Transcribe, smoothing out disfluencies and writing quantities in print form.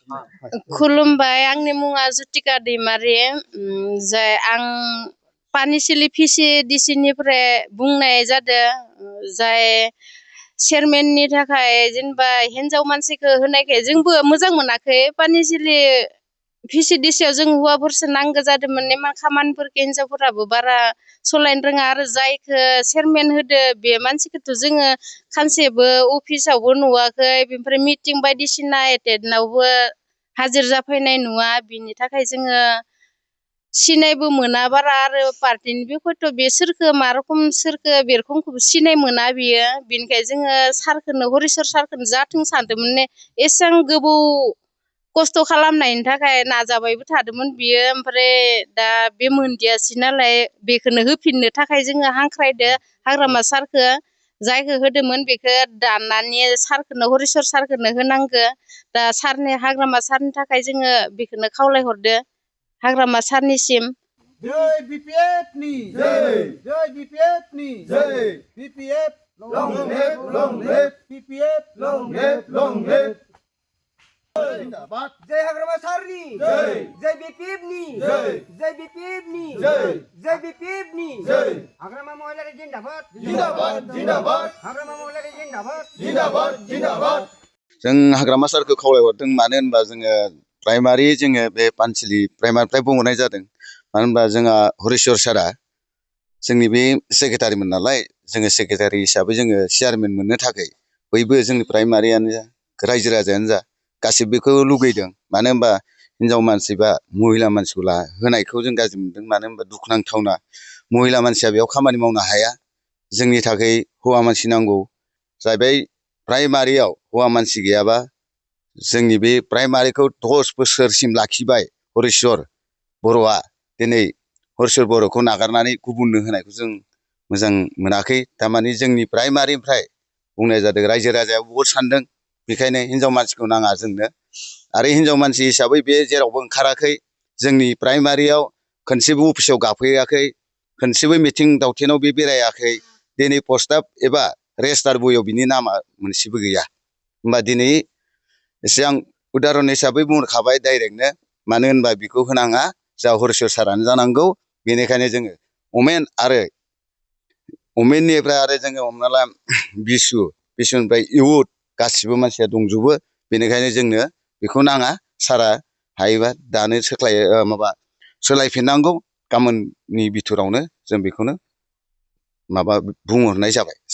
खुलुमबाय, आंनि मुङा जुतिका दैमारि। जाय आं पानिसिलि VCDC निफ्राय बुंनाय जादों। जाय चेयारमेननि थाखाय जेनेबा हिनजाव मानसिखौ होनायखाय जोंबो मोजां मोनाखै। पानिसिलि VCDC जों हौवाफोरसो नांगौ जादोंमोन। खामानिफोरखौ हिनजावफोराबो बारा सलायनो रोङा आरो जायखौ चेयारमेन होदो बे मानसिखौथ' जोङो खानसेबो अफिसावबो नुवाखै। बेनिफ्राय मिटिं बायदिसिना एटेन्डआवबो हाजिर जाफैनाय नुवा। बिनि थाखाय जोङो सिनायबो मोना बारा आरो पार्टिनि बिखयथ' बे सोरखो मा रखम सोरखो बे रखमखौबो सिनाय मोना बियो। बिनिखायनो जोङो सारखौनो हरिसर सारखौनो जाथों सानदोंमोन। एसेबां गोबाव खस्थ' खालामनायनि थाखाय नाजाबायबो थादोंमोन बियो। ओमफ्राय दा बे मोनदियासै नालाय बेखौनो होफिननो थाखाय जोङो हांख्रायदो हाग्रामा सारखौ। जायखौ होदोंमोन बेखौ दाननानै सारखौनो हरिसर सारखौनो होनांगो। दा सारनि हाग्रामा सारनि थाखाय जोङो बेखौनो खावलायहरदो हाग्रामा सारनिसिम। जय BPF नि जय, जय BPF नि जय, BPF long live BPF long live जिंदाबाद। जय हाग्रामा सारनि जय, जय BPF नि जय, जय BPF नि जय, जय BPF नि जय। हाग्रामा महिलारि जिंदाबाद जिंदाबाद जिंदाबाद, हाग्रामा महिलारि जिंदाबाद जिंदाबाद जिंदाबाद। जों हाग्रामा सारखौ खावलायहरदों, मानो होनबा जोङो प्राइमारि जोङो बे पानसिलि प्राइमारिनिफ्राय बुंहरनाय जादों। मानो होनबा जोंहा हरिश्वर सारा जोंनि बे सेक्रेटारिमोन नालाय, जोङो सेक्रेटारि हिसाबै जोङो चेयारमेन मोननो थाखाय बयबो जोंनि प्राइमारियानो जा रायजो राजायानो जा गासिबो बेखौ लुगैदों। मानो होनबा हिनजाव मानसि बा महिला मानसिखौ होनायखौ जों गाज्रि मोनदों। मानो होनबा दुखुनांथावना महिला मानसिया बेयाव खामानि मावनो हाया। जोंनि थाखाय हौवा मानसि नांगौ। जाहैबाय प्राइमारियाव हौवा मानसि गैयाबा जोंनि बे प्राइमारिखौ 10 बोसोरसिम लाखिबाय हरिश्वर बर'आ। दिनै हरिश्वर बर'खौ नागारनानै गुबुननो होनायखौ जों मोजां मोनाखै। थारमाने जोंनि प्राइमारिनिफ्राय बुंनाय जादों, रायजो राजाया बहुद सानदों। बेखायनो हिनजाव मानसिखौ नाङा जोंनो। आरो हिनजाव मानसि हिसाबै बे जेरावबो ओंखाराखै। जोंनि प्राइमारियाव खनसेबो अफिसाव गाफैयाखै, खनसेबो मिथिं दावथेनाव बे बेरायाखै। दिनै प्रस्ताब एबा रेजिस्टार बहियाव बिनि नामा मोनसेबो गैया। होमबा दिनै एसे आं उदाहरन हिसाबै बुंहरखाबाय डाइरेक्टनो। मानो होनबा बेखौ होनाङा, जा हरिश्वर सारानो जानांगौ। बेनिखायनो जोङो अमेननिफ्राय आरो जोङो हमना ला बिसुनिफ्राय इउथ गासिबो मानसिया दंजोबो। बेनिखायनो जोंनो बेखौ नाङा। सारा हायोबा दानो सोलायफिननांगौ। गाबोननि बिथोरावनो जों बेखौनो बुंहरनाय जाबाय।